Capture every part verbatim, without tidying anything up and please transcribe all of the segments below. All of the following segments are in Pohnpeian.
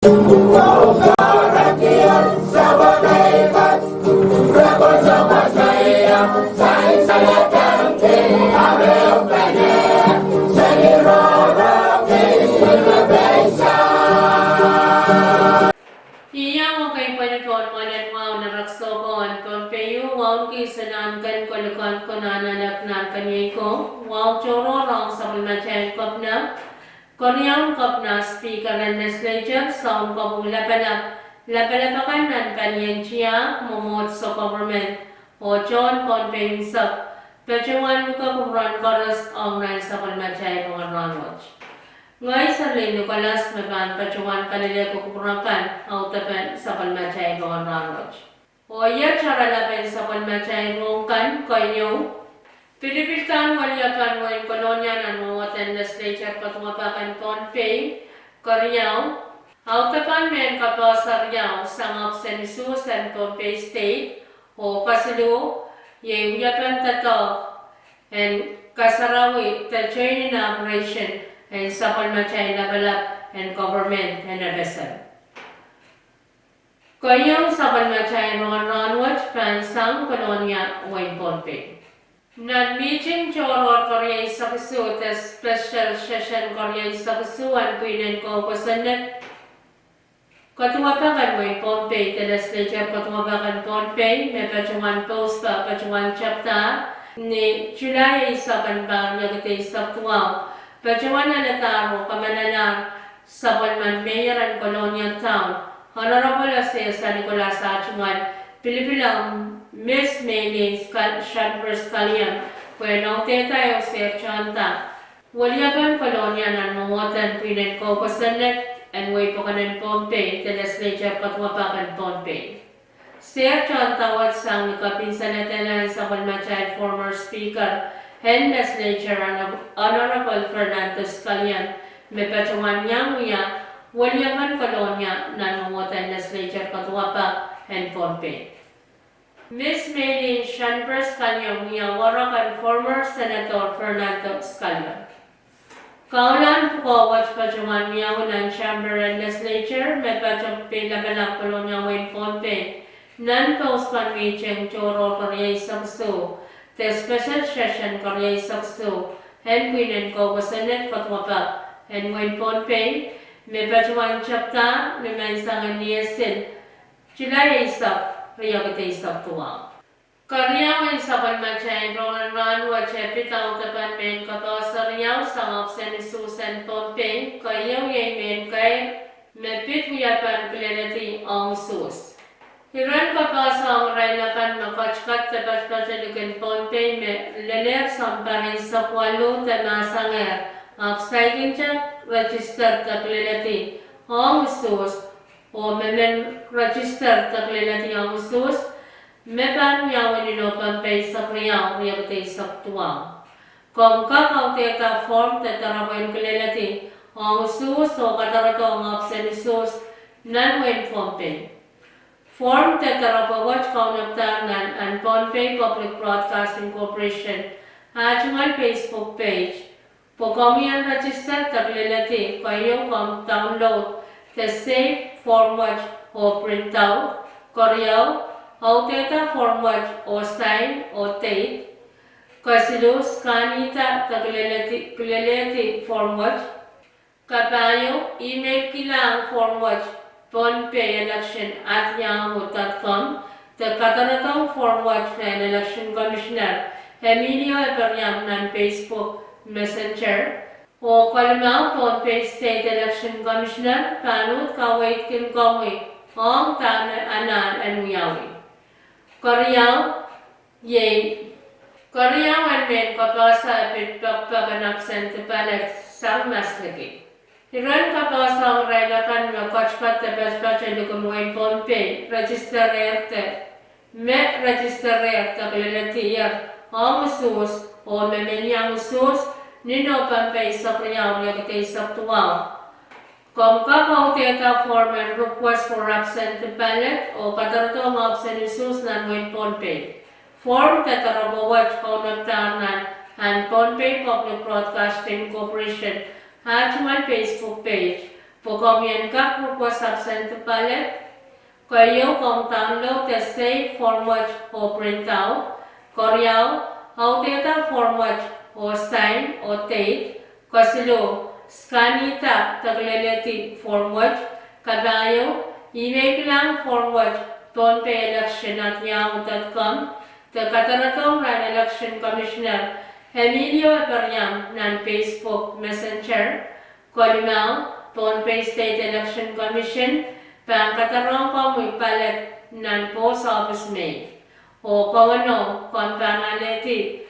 Iang ekei pwelipwohn mwoalen wahu nan irair en Sohpo en Pohnpei, wahu kis en ahnken kolokol konehng nan ahnken iei ko, wahu tohrohr ong sapwellimatail Kepina, Keriaun Kepina, Speaker en Legislature, Sounkopwung Lapalap, lapalap akan nan palien tiahk, mwomwohdiso, government, oh tohn Pohnpei unsek, patohwan kupwuren koaros ong nan sapwellimatail rongen rahnwet. Ngehi Serlin Nicholas me pahn patohwan kalelehki kupwur akan audepen sapwellimatail rongen rahnwet. Oh iet oaralap en sapwellimatail rohng kan keieu: pilipil dahn weliepen wehin Kolonia nan mwomwohden Legislature kaduwapak en Pohnpei. Keriau: audepen mehn kapohso riau sang ohpis en usuhs en Pohnpei State. Oh kesiluh, iei wiepen doadoahk en kasarawi de joint inauguration en sapwellimatail lapalap en government en FSM. Keieun sapwellimatail rongen rahnwet pahn sang Kolonia, wehin Pohnpei. Nan mihting tohrohr kerieisek isuh de special session kerieisek isuh en pwihn en koukosonned kaduwapak en wehin Pohnpei de Legislature kaduwapak en Pohnpei me patohwan pouspa patohwan tepda ni July eisek en pahr riekid eisek duwau, patohwan aladahr oh kamanalahr sapwellimen Mayor en Kolonia Town, Honorable Osesa Nicholas, ah tungoal pilipil ong Miss Meili Skal-, Shanbris Kaliam pwehn audehda oh sertohnda weliepen Kolonia nan mwomwohden pwihn en koukosonned en wehipokon en Pohnpei de Legislature kaduwapak en Pohnpei. Sertohnda wet sang ni kapinsaledehla en sapwellimatail former Speaker en Legislature, Honorable Fernandes Kaliam, me patohwan iang wia weliepen Kolonia nan mwomwohden Legislature kaduwapak en Pohnpei. Miss Meili Shanbris Kaliam wia werek en former Senator Fernandes Kaliam. Kaunlahn pwukoa wet patohwan wiawi nan chamber en Legislature me patohwan pei lapalap Kolonia, wehin Pohnpei, nan pouspen mihting tohrohr kerieisek isuh de special session kerieisek isuh en pwihn en koukosonned kaduwapak en wehin Pohnpei, me patohwan tepda ni menseng en Liesin, July eisek, riekid eisek duwau. Keriau en sapwellimatail rongen rahnwet e pid audepen mehn kapohso riau sang ohpis en usuhs en Pohnpei. Keieu iei mehn keir me pid wiepen kileledi ong usuhs. Iren kapohso ong irail akan me ketiket de patopato likin Pohnpei me lelehr sounpar eisek waluh de mahsangehr ahpw saikinte register de kileledi ong usuhs, oh me men register de kileledi ong usuhs me pahn wiawi ni Nohpempe eisek riau, riekid eisek duwau. Komw kak audehda form de doaropwe en kileledi ong usuhs oh kadarodohng ohpis en usuhs nan wehin Pohnpei. Form de doaropwe wet kaunopdahr nan Pohnpei Public Broadcasting Corporation ah tungoal Facebook page. Pwe komwi en register de kileledi, keieu komw download de save form wet oh print out. Keriau, audehda form wet oh sign oh date. Kesiluh, scan-ihda de kileledi, kileledi form wet. Kapahieu, email-kilahng form wet Pohnpei election at yahoo dot com de kadarodohng form wet rehn Election Commissioner Emilio Eberiam nan Facebook Messenger. Oh kelimau, Pohnpei State Election Commissioner pahn uhd kaweidki komwi ong dahme anahn en wiawi. Keriau, iei keriau en mehn kapohso e pid pekipek en absentee ballot sang masliki. Iren kapohso ong irail akan me ketiket de patopato likin wehin Pohnpei register-ehr de, me register-ehr de kileledier ong usuhs oh me men iang usuhs ni Nohpempe eisek riau, riekid eisek duwau. Komw kak audehda form en request for absentee ballot oh kadarodohng ohpis en usuhs nan wehin Pohnpei. Form de doaropwe wet kaunopdahr nan Pohnpei Public Broadcasting Corporation ah tungoal Facebook page. Pwe komw en kak request absentee ballot, keieu komw download de save form wet oh print out. Keriau, audehda form wet oh sign oh date. Kesiluh, scanihda de kilelehdi form wet. Kapahieu, email kilang form wet Pohnpei election at yahoo dot com de kadarodohng rahn Election Commissioner Emilio Ephriam nan Facebook Messenger. Kolimau, Pohnpei State Election Commission pahn kadarohng komwi ballot nan post office meid. Oh komono, komw pahn alehdi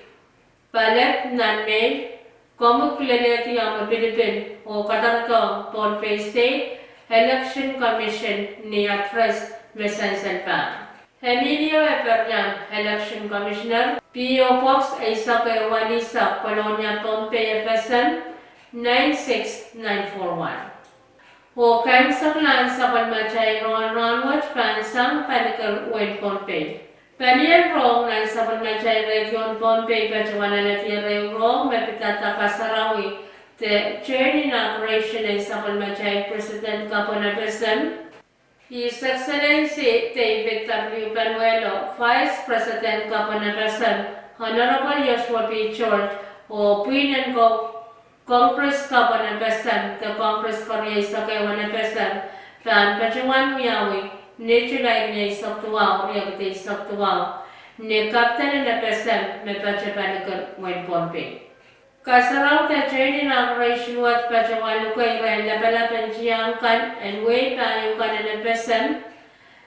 ballot nan meid, komwi kilelehdi omw pilipil oh kadarodohng Pohnpei State Election Commission ni address me sansal pahn Emilio Ephriam, Election Commissioner, P O Box eisek ehu alihsek, Kolonia, Pohnpei, F S M nine six nine four one. Oh kaimwiseklahn sapwellimatail rongen rahnwet pahn sang palikir wehin Pohnpei. Palien rohng nan sapwellimatail radio en Pohnpei patohwan alehdi ehu rohng me pidada kasarawi de tein inauguration en sapwellimatail President Kapw en F S M, His Excellency David W. Panuelo, Vice President Kapw en F S M, Honorable Joshua P. George, oh pwihn en Congress Kapw en F S M de Congress kerieisek ehu en F S M pahn patohwan wiawi ni July rieisek duwau, riekid eisek duwau, ni Captain en F S M me patopalikir wehin Pohnpei. Kasarawi de tein inauguration wet patohwan lukei rehn lapalap en tiahk kan en wehi pahieu kan en F S M,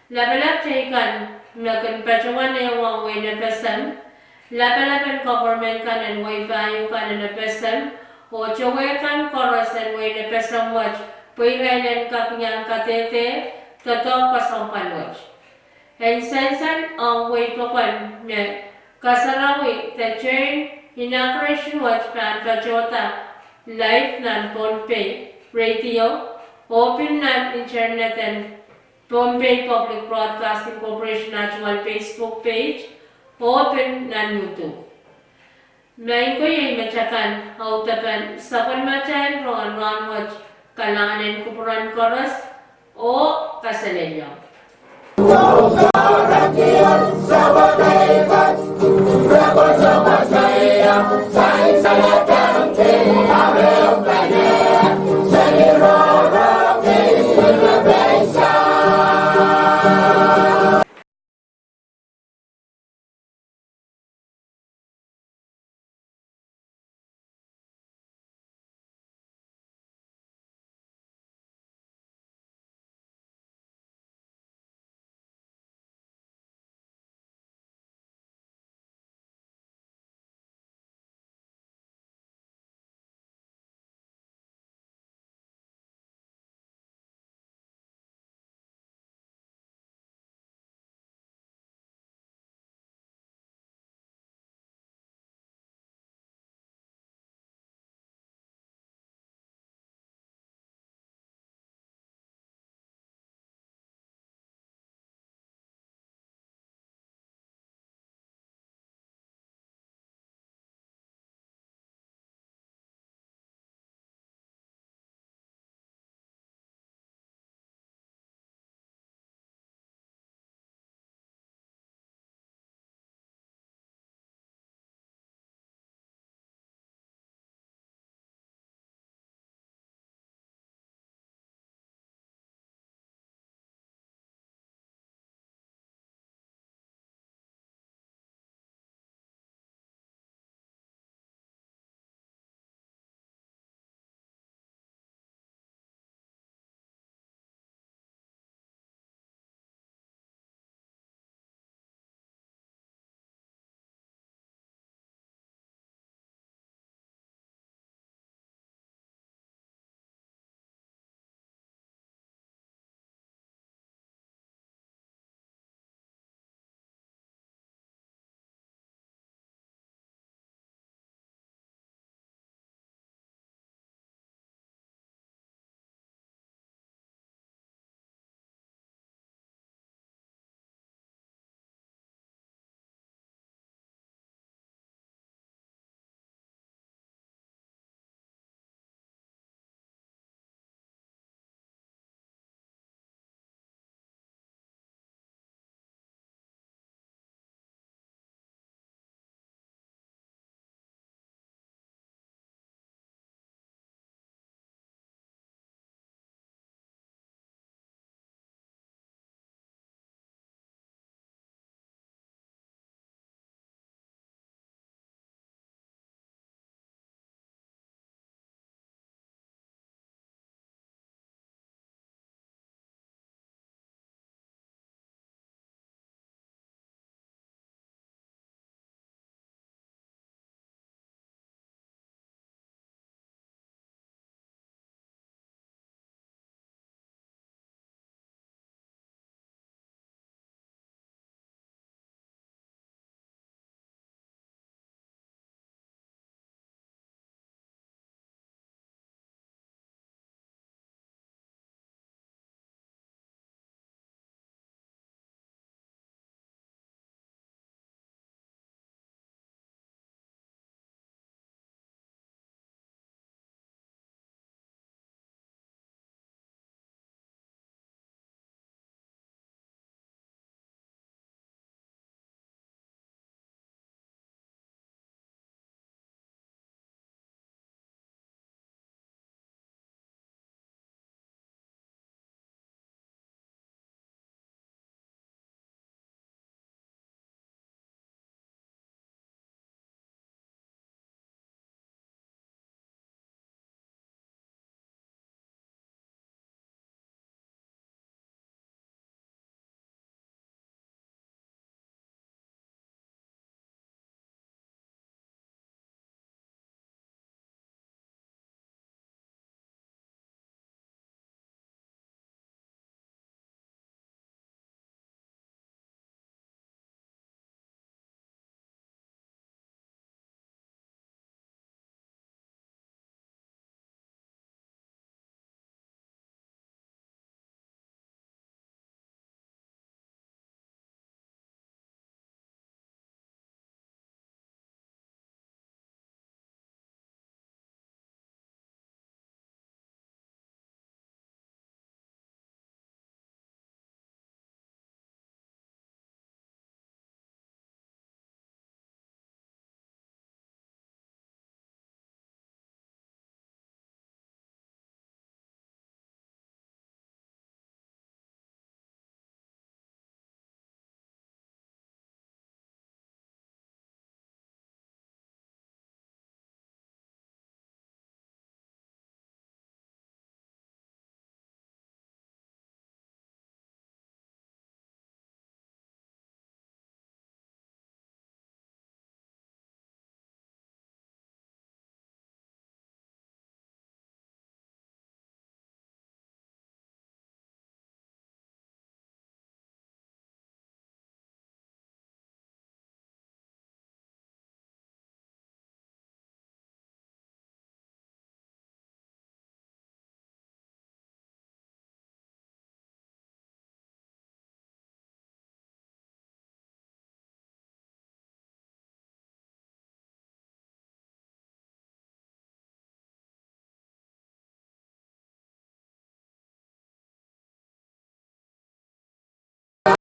lapalap teikan me kin patohwan ehuong wehin F S M, lapalap en koperment kan en wehi pahieu kan en F S M, oh towehkan koaros en wehin F S M wet, pwe irail en kak iang kadehde doadoahk kesempwal wet. En sansal ong wehi pokon me kasarawi de tein inauguration wet pahn patohda live nan Pohnpei Radio, oh pil nan internet en Pohnpei Public Broadcasting Corporation atual Facebook page, oh pil nan YouTube. Maing ko, iei metakan audepen sapwellimatail rongen rahnwet. Kalahngan en kupwuren koaros oh kaselehlie.